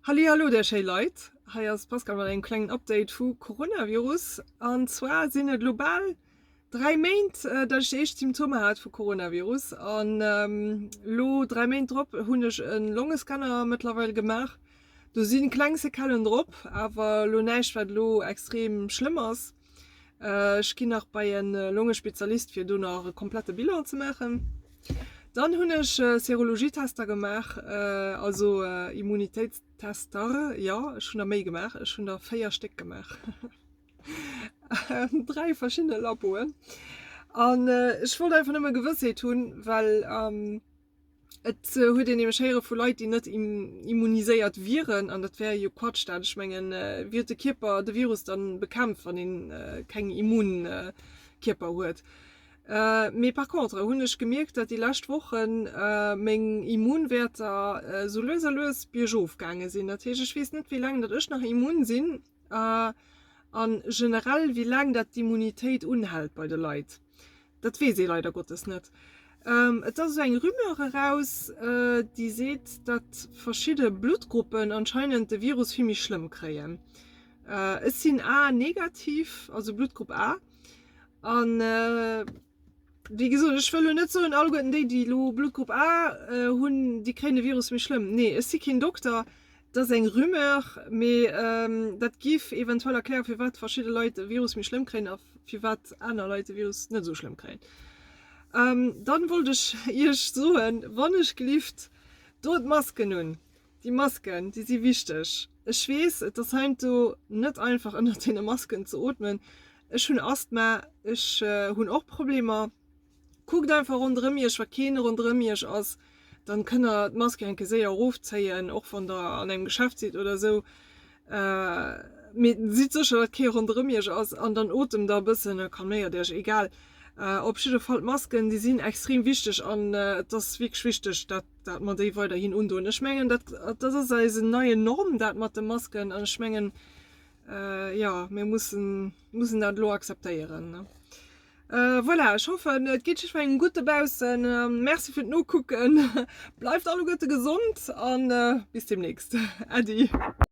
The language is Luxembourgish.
Hallihallo där schéi Leit, hei ass d'Pascale mat engem klengen Update vu Coronavirus. An zwar sinn et elo bal 3 Méint dat ech déi éischt Symptomer hat vu Coronavirus an elo 3 Méint drop hunn ech e Longescanner mëttlerweil gemaach. Do si kleng Séquellen drop, awer elo näischt wat elo extrem schlëmm ass. Ech ginn nach bei e Longespezialist fir do nach e komplette Bilan ze maachen. Dann hunn ech Serologietester gemaach, also Immunitéitstester, jo ech hunn der méi gemaach, ech hunn der 4 Stéck gemaach, 3 verschidde Laboen. An ech wollt einfach nëmme Gewëssheet hunn, well Et huet een nämlech héiere vu Leit, déi net immuniséiert wieren, an dat wär jo Quatsch, dat ech mengen, wéi huet de Kierper de Virus dann bekämpft, wann een keng Immunkierper huet. Mee par contre hunn ech gemierkt, dat déi lescht Wochen meng Immunwäerter esou lues a lues biergof gaange sinn. Dat heescht, ech weess net, wéi laang dat ech nach immun sinn a generell wéi laang dat d'Immunitéit unhält bei de Leit. Dat weess ee leider Gottes net. Et ass esou eng Rumeur eraus, déi seet, datt verschidde Bluttgruppen anscheinend de Virus vill méi schlëmm kréien. Ech sinn A negativ, also Bluttgrupp A. An wéi gesot, ech wëll elo net soen, alleguerten déi, déi elo Bluttgrupp A hunn, déi kréien de Virus méi schlëmm. Nee, ech si keen Dokter. Et ass eng Rumeur, mee dat giff eventuell erklären, firwat verschidde Leit de Virus méi schlëmm kréien a firwat aner Leit de Virus net esou schlëmm kréien. Dann wollt ech iech soen, wann ech gelift, dot Masken un! Déi Masken, déi si wichteg. Ech weess, et ass heiansdo net einfach ënnert deene Masken ze ootmen. Ech hunn Asthma, ech hunn och Problemer. Kuckt einfach ronderëm iech, wa keen ronderëm iech ass, dann kënnt der d'Mask eng Kéier séier erofzéien, och wann der an engem Geschäft sidd oder esou. Mee sidd sécher, datt kee ronderëm iech ass an dann otemt der e bëssen a calméiert iech. Egal, op jidde Fall d'Masken, déi sinn extrem wichteg an et ass wierklech wichteg, dat dat mer déi weiderhin undoen. Ech mengen, dat dat ass eisen neien Norm, dat mat de Masken an ech mengen, jo, mir mussen mussen dat elo akzeptéieren. Voilà, ech hoffen et geet jiddwerengem gutt dobaussen. Merci fir d'Nokucken. Bleift alleguerte gesond an bis demnächst. Äddi.